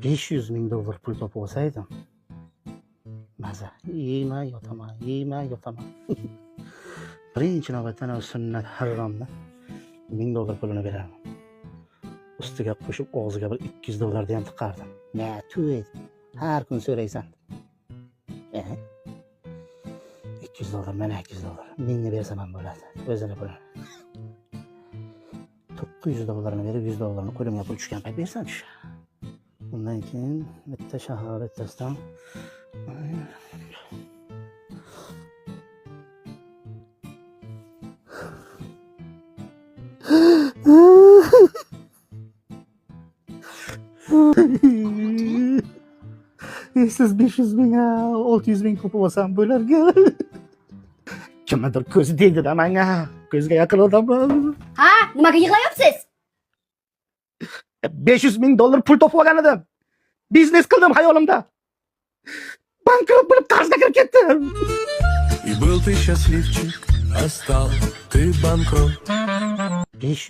500 ming dollar pul topib olsaydim, maza yeyman, yotaman, yeyman, yotaman. Birinchi navbatda ana sunnat harromni 1000 dollar pulini berardim. Ustiga qo'shib, og'ziga bir 200 dollarni ham tiqardim. Na tuy, har kun so'raysan. 200 dollar, mana 200 dollar. Mingni bersam ham bo'ladi, o'zini pulini. 900 dollarni berib, 100 dollarni qo'limga pul tushgan payt bersam. Undan keyin bitta shahar bittasidan. Siz 500 ming, 600 ming topib olsam bo'larkan. Kimnidir ko'zi tegdida manga, ko'zga yaqin odamlar. Ha, nimaga yig'layapsiz? 500 ming dollar pul topib olgan edim, biznes qildim hayolimda. Bankrot bo'lib, qarzga kirib ketdim. И был ты счастливчик, а стал ты банкрот. 5